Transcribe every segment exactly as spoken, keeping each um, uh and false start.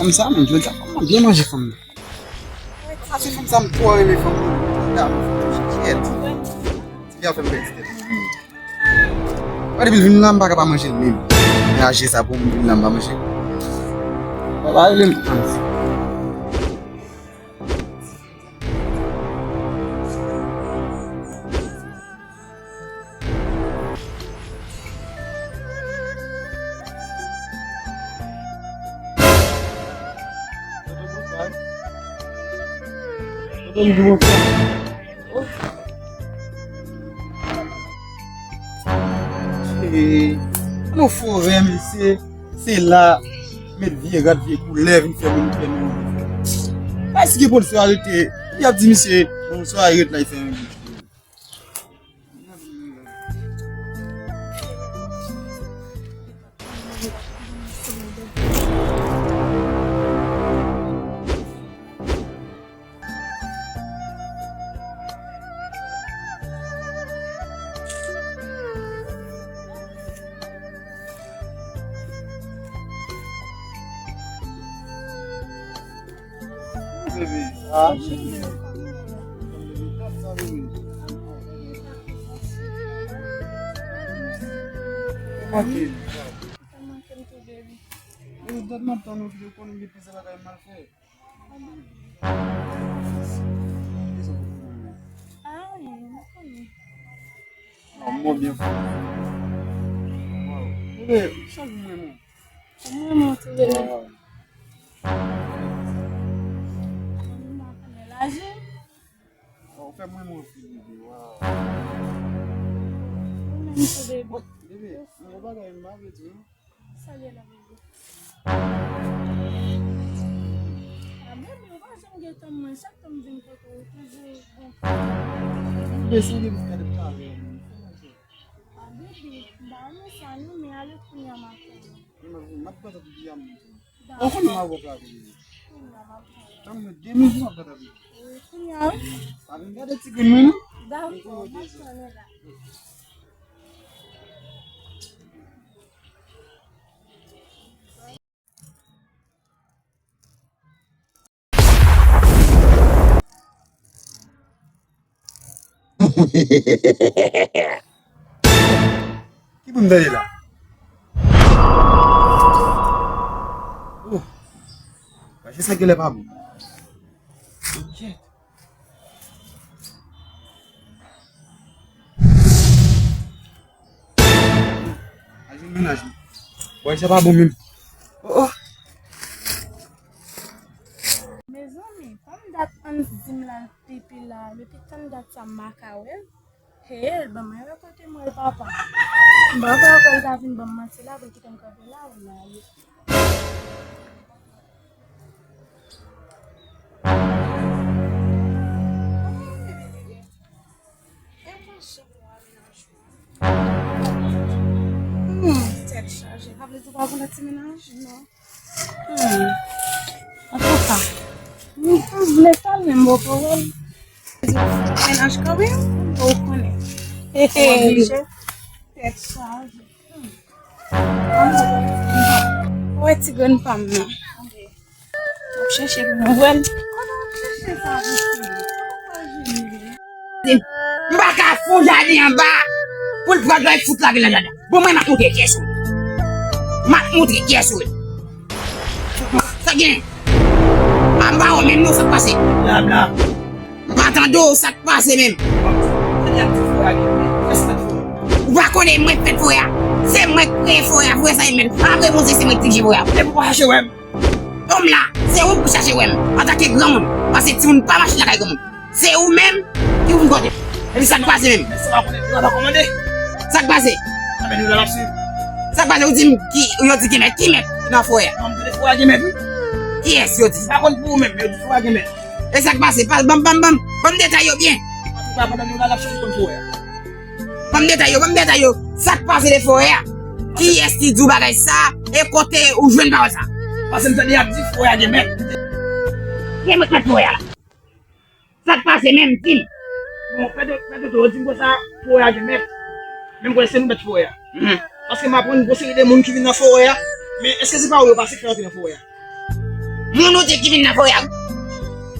Fanm sa menm, jodi a fanm nan byen manje fanm nan. Sa se fanm sa m twò renmen fanm nan. Gade fanm nan kyèt. Ti fi a fè m pèdi tèt. Wè depi l vin la m pa ka pa manje l menm. Men aje sa pou m vin la m pa manje l. Papa rele m. An nou forè misye, se la met vye rad vye koulè vin fè moun fè moun. Èske polisye arete, y ap di misye bonswa, y ret la y fè yon. Bebe, ah, cheri. Kòman ke? Ou tèlman tann ou ki konnen gen plizyè bagay m al fè. Ah, wi, mwen konnen. Ah, mwen byen fò. Wow. Bebe, ou chanje mwen, non. Mwen, mwen, tou de. Wow. Mwen konnen laji. Wow, ou fè mwen mwen anpil, bebe. Wow. Mwen menm tou de. Bebe, mwen bagay m pa vle di, non. Salye la, bebe. A, bebe, ou pa janm gentan mwen. Chak tan m vin kote w, ou toujou bon. Bebe, se ou ki gade talè. A, bebe, m pa renmen sa, non, men ale kounye a m ap tann ou. M ap, m ap tann ou, bebe, a m. Ou konnen m avòk la, bebe. Kounye a m ap tann ou. Tann mwen de minit, m ap tann ou, bebe. Wi, kounye a, wi. Pa vin gade ti grenn mwen, non. Dakò, m ap tann ou la. Ki bri m tande la? Oh, mache sa genlè pa bon. Kèt. Al jwenn mennaj mwen. Bòy, sa pa bon menm. Oh, oh. Mezanmi, tann dat Ann di m l al pipi la, depi tann dat sa m pa ka wè l. Hey, ban mwen wè kote m wè l, papa. M pa kwè l ta vin ban m manti la, pou l kite m kanpe la, ou la ye. Hmm, tèt chaje. Pa vle di w pa konn ti mennaj? Non. Hmm. Antouka, m pa vle sa, men m poko wè l. Mennaj kanmenm, ou konnen. Hehe. Tèt chaje. Hmm. Wè ti grenn pa m nan. M ap chèche pou mwen wè l. Kote w ap chèche sa pou fè? M pa ka fè yon jaden anba pou l pran dlo e fout lage nan jaden. Bon, mwen, m ap montre kiyès ou ye. M ap montre kiyès ou ye. Sa gen? A, m pa wè w menm non, sa k pase? Bla, bla. M pa tande w, sa k pase menm? Ou pa konnen mwen k mèt forè a? Se mwen k kreye forè a, forè sa e mèt. Apre Bondye, se mwen k dirije forè a. Epi w pa chache wè m? Om la, se ou pou chache wè m, antanke granmoun, paske timoun pa mache lakay granmoun. Se ou menm ki pou m kote. Epi sa k pase menm? Sa k pase? Sa k pase? Ou di m ki, yo di gen mèt, ki mèt ki nan forè a? Kiyès yo di? E sa k pase? Ban m, ban m, ban m, ban m detay yo byen. Ban m detay yo, ban m detay yo. Sa k pase de forè a? Kiyès ki di w bagay sa? E kote ou jwenn pawòl sa? Paske m tande y ap di forè a gen mèt. Gen mèt forè a la. Sa k pase menm, di m? Bon, Pè Toto, Pè Toto, yo di m konsa, forè a gen mèt. Men m kwè se nou mèt forè a. Mhm. Paske m aprann gon seri de moun ki vin nan forè a. Men èske se pa ou yo pase fè rantre nan forè a? Moun ou di ki vin nan forè a, wi.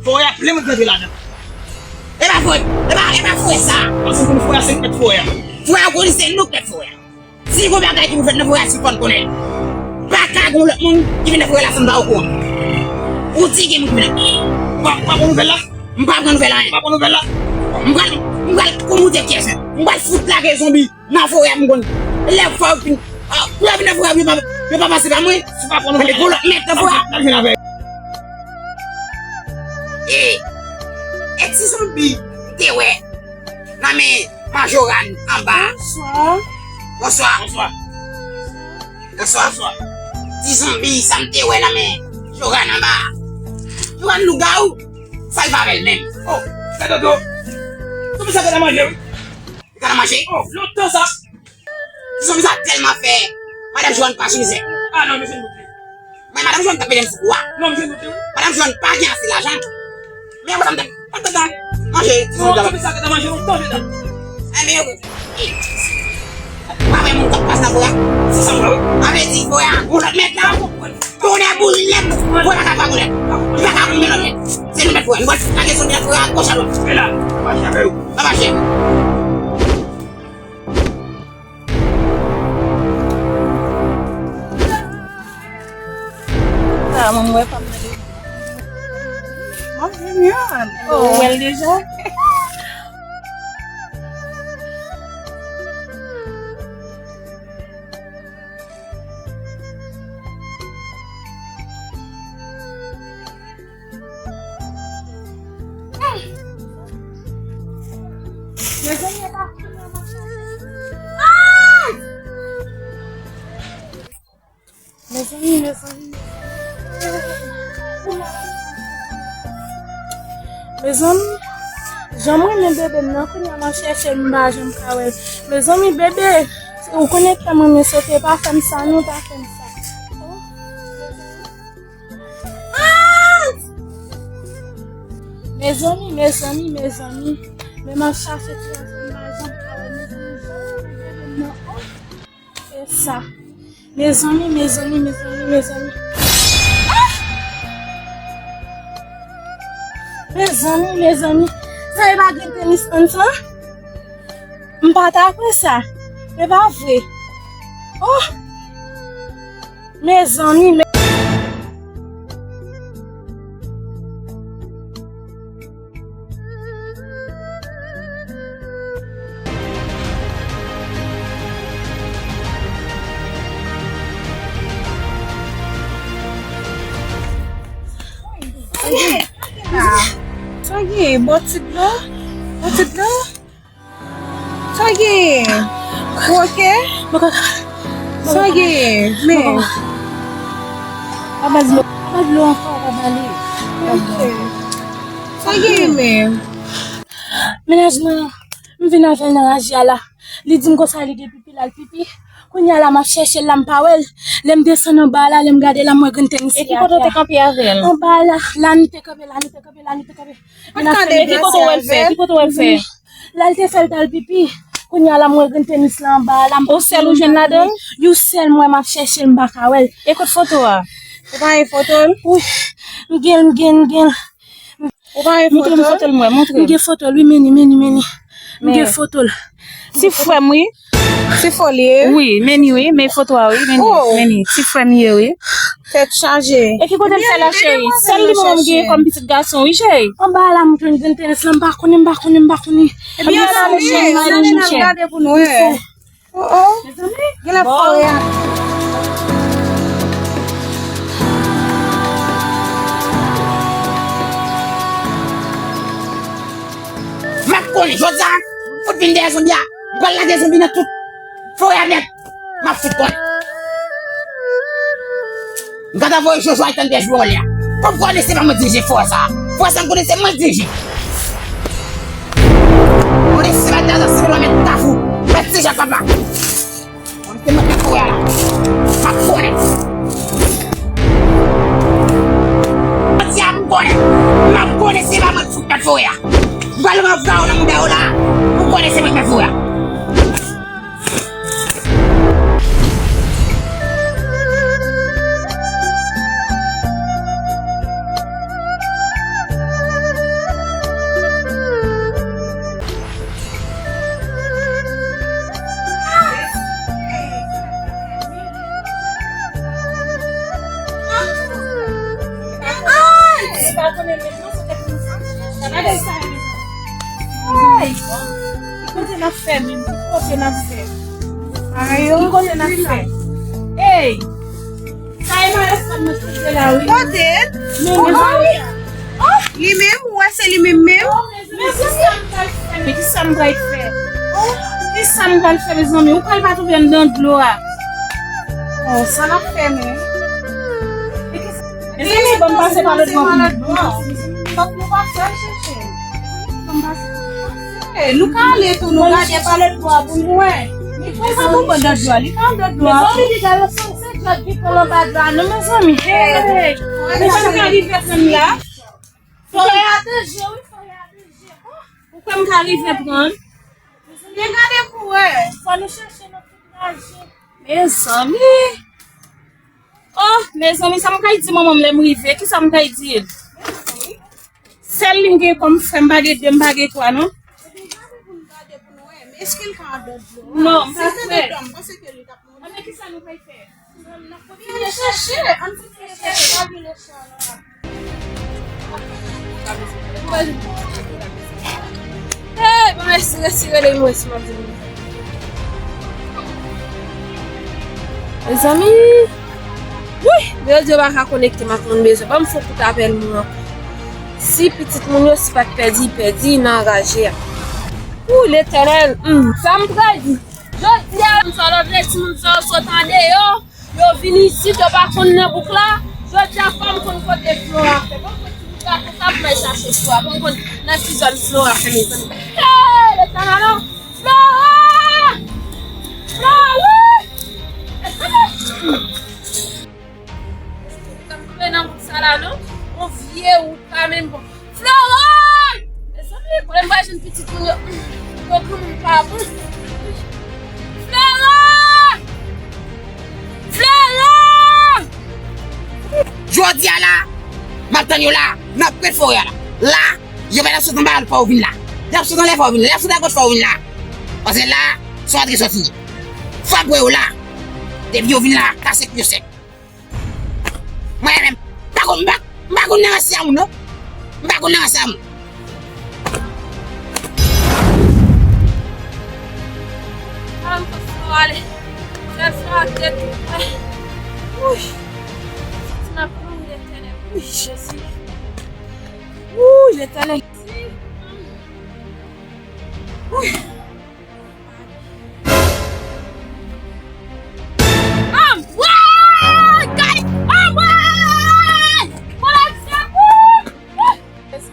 Forè a plen moun k rantre ladan. E pa forè, e pa, e pa forè sa. Paske m konn forè a se nou k mèt forè a. Forè a ou konnen se nou k mèt forè a. Si gon bagay ki pou fèt nan forè a, si fò n konnen. Pa ka gon lòt moun ki vin nan forè la san m pa okouran. Ou di gen moun ki vin nan. Ou pa, ou pa pran nouvèl la? M pa pran nouvèl anyen. Ou pa pran nouvèl la? M pral, m pral kou moute pyès. M pral fout lage zonbi nan forè a, m konn. Lè fò yo vin, ah, lè yo vin nan forè a, yo pa, yo pa pase pa mwen. Si w pa pran nouvèl, gon lòt mèt nan forè a. N ap jwenn avè l. E, e ti zonbi m te wè nan men Majoran anba. Bonswa. Bonswa. Bonswa. Bonswa. Bonswa. Ti zonbi sa m te wè nan men Joran anba. Joran lougawou. Sa l fè avè l menm? Oh, fè dodo. Tout sa te nan manje, wi. Li ka nan manje? Oh, lontan sa. Ti zonbi sa tèlman fè madanm Joan pa chimizè. Ah non, mesye, nou. Men madanm Joan t ap mete m sou kou a. Non, mesye, nou. Madanm Joan pa gen ase lajan. Men apre sa, m t ap, m t ap manje ti zonbi sa. Non, sa ka manje lontan, mesye. Eh, men yo, eh, pa wè moun k ap pase nan forè a? Se sa m wè, wi. Sa vle di forè a gon lòt mèt la. Tonnè boule m, forè pa ka pa gon lòt. Li pa ka gon lòt mèt. Se nou mèt forè. Nou pral lage zonbi nan forè a goch a dwat. Men la, sa mache avè yo. Sa mache. Sa, mwen, m wè pa m nan de. Mwen vin yon. Oh, ou wè l deja? Mezanmi, mezanmi, mezanmi. Mezanmi, jan m renmen bebe m nan, kounye a m ap chèche l, m pa janm ka wè l. Mezanmi, bebe, ou konnen kè m renmen sote, pa fè m sa non, pa fè m sa. Oh, mezanmi. Ah! Mezanmi, mezanmi, mezanmi. Men m ap chache ti gason m pa janm ka wè, mezanmi, jan m renmen bebe m nan. Oh, se sa. Mezanmi, mezanmi, mezanmi, mezanmi. Ah! Mezanmi, mezanmi. Sa e pa grenn tenis an sa? M pa ta kwè sa. E pa vre. Oh! Mezanmi, me- Sa gen? Sa gen? Bò ti dlo? Bò ti dlo? Sa gen? Ou oke? Mwen ka, sa gen? Men. Pa ba dlo. Pa ba dlo ankò, pa ba li. Sa gen, men? Mennaj mwen, m vin avè l nan raje a la. Li di m konsa li gen pipi, l al pipi. Kounye a la, m ap chèche l la, m pa wè l. Lè m desann anba a la, lè m gade la, m wè grenn tenis li atè a. E ki kote w te kanpe avè l? Anba a la, la nou te kanpe, la nou te kanpe, la nou te kanpe. Mennaj mwen, e ki kote w wè l fè? Ki kote w wè l fè? La l te fè l t al pipi. Kounye a la, m wè grenn tenis la anba a la, m pa konnen. Ou sèl ou jwenn ladan l? Yon sèl m wè, m ap chèche l, m pa ka wè l. E kot foto a? Ou pa gen foto l? Wi, m gen l, m gen l, m gen l. Ou pa gen foto l? Montre m foto l, mwen, montre m. M gen foto l, wi, men li, men li, men li. M gen foto l. Ti frè m, wi. Ti frè w li ye? Wi, men li, wi, men foto a, wi, men li, men li. Ti frè m li ye, wi. Tèt chaje. E ki kote l fè la, cheri? Sèl li mwen m gen kòm pitit gason, wi, cheri. Anba a la, m jwenn grenn tenis la, m pa konnen, m pa konnen, m pa konnen. Ebyen, ann ale, ann ale, ann gade pou n wè. Oh, oh. Genlè forè a. M ap konnen, jodi a, m fout vin dèyè zonbi a. M pral lage zonbi nan tout forè a nèt. M ap fout konnen. M ka ta voye Jojo al tann dèyè vòlè a. Kòm konnen se pa mwen dirije fò sa. Fò sa m konnen se mwen dirije. Konnen se pa Dada se lwa mèt Kafou. Mèt Ti Jak papa. Mwen se mèt mèt forè a la. M ap konnen. Jodi a m konnen. M ap konnen se pa mwen fout mèt forè a. M pral ranvwa w nan mouda w la. M konnen se mwen mèt forè a. N ap fè menm? Ki kote n ap fè? Ki kote n ap fè? Ey! Sa e malè sa m ap fè la, wi. Kote? Men, men, wi. Li menm, ou wè se li menm menm? Men ki sa m pral fè? Men ki sa m pral fè? Ki sa m pral fè, mezanmi? Ou pral pa twouve anndan dlo a. Oh, sa n ap fè, men? Mezanmi, ban m pase pa lòt bò pou nou. Fòk nou pase al chèche. Ban m pase. Eh, nou ka ale tou, nou gade pa lòt bò pou nou wè. Li pa nan dlo a, li pa nan dlo a. Mezanmi, li gade se dlo ki pran anba dlo a, non, mezanmi. Hey, mezanmi, ka rive pran la. Fò y a danje, wi, fò y a danje. Ou kwè m ka rive pran? Men gade pou wè. Fò nou chèche nan tout raje. Mezanmi. Oh, mezanmi, sa m kay di manman m lè m rive? Kisa m kay di l? Sèl li m gen kòm frè, m pa gen de, m pa gen twa, non. Ebyen, gade pou nou gade pou nou wè. Men èske l ka anndan dlo a? Non, m pa kwè. Si l te anndan dlo a, m panse ke li t ap mouri. Anben, kisa nou pral fè? Ann kontinye chèche, ann kontinye chèche, pa vin lèche a la. Hey, bon, resi, resi, rele m, resi, m ap di nou. Mezanmi, wi, Bondye pa ka konekte m ak moun bezwen. Ban m fè kout apèl moun ankò. Si pitit moun yo, si pa t pèdi, pèdi nan raje a. Ou, Letènèl, hmm, sa m pral di. Jodi a, m sa lòt lè timoun sa yo sot andeyò, yo vin isit, yo pa konn nan bouk la. Jodi a, fò m konn kote Flora fè. Bon, kote timoun sa konn ap may chache Flora. Fò m konn nan ki zòn Flora fè, mezanmi. Hey, Letènèl, non. Flora! Flora, wi! Mwen nan wout sa la, non? On vye wout pa menm bon. Flora! Mezanmi, kote m pral jwenn pitit moun yo? Yo granmoun pa bon. Flora! Flora! Jodi a la, m ap tann yo la, nan pwen forè a la. La, yo pa t ap sot anba fò yo vin la. Y ap sot anlè fò yo vin la, y ap sot agoch fò yo vin la. Paske la, se yon adrès yo siyen. Fò m wè yo la. Depi yo vin la, kase kou yo sèk. Mwen menm, m pa konn, m pa, m pa konn nan ranse a moun, non. M pa konn nan ranse a moun. Ala m konn fè w ale. Fè fè ak tèt ou. Wouy. Santi m ap mouri, Letènèl. Wouy, Jezi. Wouy, Letènèl. Wouy. Anmwey! Gade! Anmwey! Mwen la di se pou!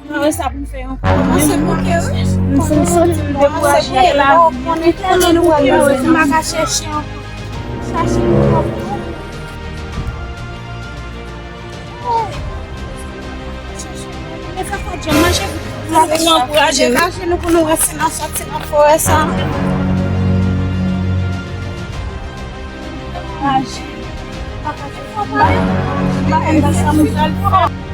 Mwen wè sa pou m fè ankò. Mwen se bouke, wi. M fin santi m dekouraje ak lavi. Konnen, konnen nou wè, mwen pa ka chèche ankò. Chache nou ankò. Ankouraje nou pou nou ranse nan sòti nan forè sa. Ankouraje. Pa ka fè sa, pa ka fè sa, mwen pral fè.